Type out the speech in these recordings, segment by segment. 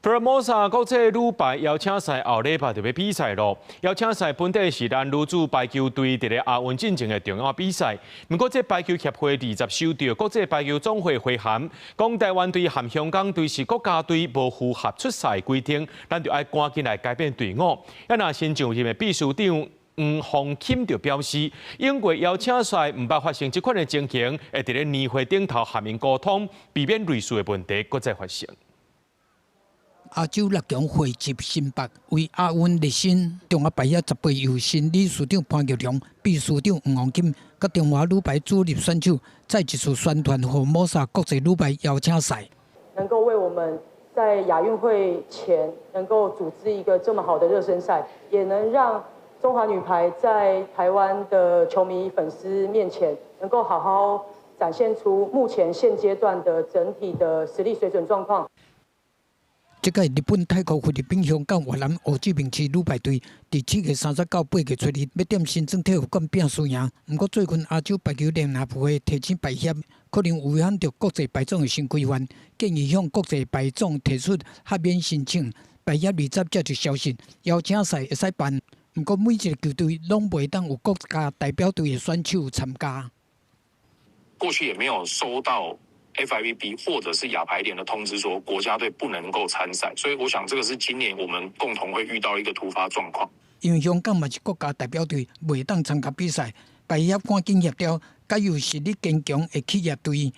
福爾摩沙國際女排邀請賽後禮拜就欲比賽囉。邀請賽本底是咱女子排球隊佇咧亞運進前的重要比賽。毋過，這排球協會20收著國際排球總會回函，講臺灣隊和香港隊是國家隊，無符合出賽規定，咱就愛趕緊來改變隊伍。啊，若新上任的秘書長黃鳳欽就表示，英國邀請賽毋捌發生這款的情形，會佇咧年會頂頭和𪜶溝通，避免類似的問題閣再發生。亞洲六強匯集新北，為亞運熱身。中華排協18由新理事長潘玉良、秘書長黃鳳欽，佮中華女排主力選手再一次宣傳福爾摩沙國際女排邀請賽。能夠為我們在亞運會前能夠組織一個這麼好的熱身賽，也能讓中華女排在台灣的球迷粉絲面前，能夠好好展現出目前現階段的整體的實力水準狀況。這屆日本、泰國、菲律賓、香港、越南、胡志明市女排隊，佇7月30到8月初2，欲踮新莊體育館拚輸贏。毋過最近亞洲排球聯合會提醒排協，可能違反著國際排總的新規範，建議向國際排總提出豁免申請。排協20接著消息，邀請賽會使辦，毋過每一个球隊攏袂當有國家代表隊的選手參加。過去也沒有收到 FIVB 或者是亞排聯的通知，說國家隊不能夠參賽，所以我想這個是今年我們共同會遇到一個突發狀況。因為香港嘛是國家代表隊，袂當參加比賽，排協趕緊協調，佮有實力堅強的企業隊，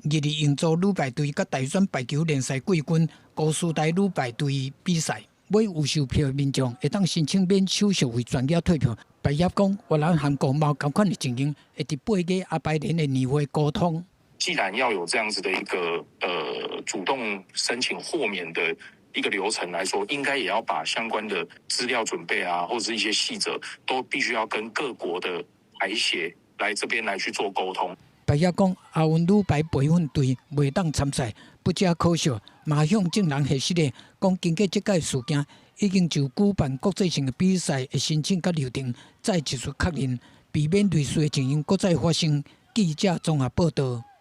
日日營造女排隊佮大專排球聯賽季軍高師大女排隊比賽。買預售票的民眾會當申請免手續費全額退票。排協講，越南、韓國嘛有仝款的情形，會佇8月亞排聯的年會溝通。既然要有這樣子的一個主動申請豁免的一個流程來說，應該也要把相關的資料準備啊，或者是一些細則，都必須要跟各國的排協來這邊來去做溝通。排協講，亞運女排培訓隊袂當參賽，不只可惜，嘛向眾人核實的講，經過這擺事件，已經就舉辦國際性的比賽的申請佮流程再一次確認，避免類似的情形閣再發生。記者綜合報導。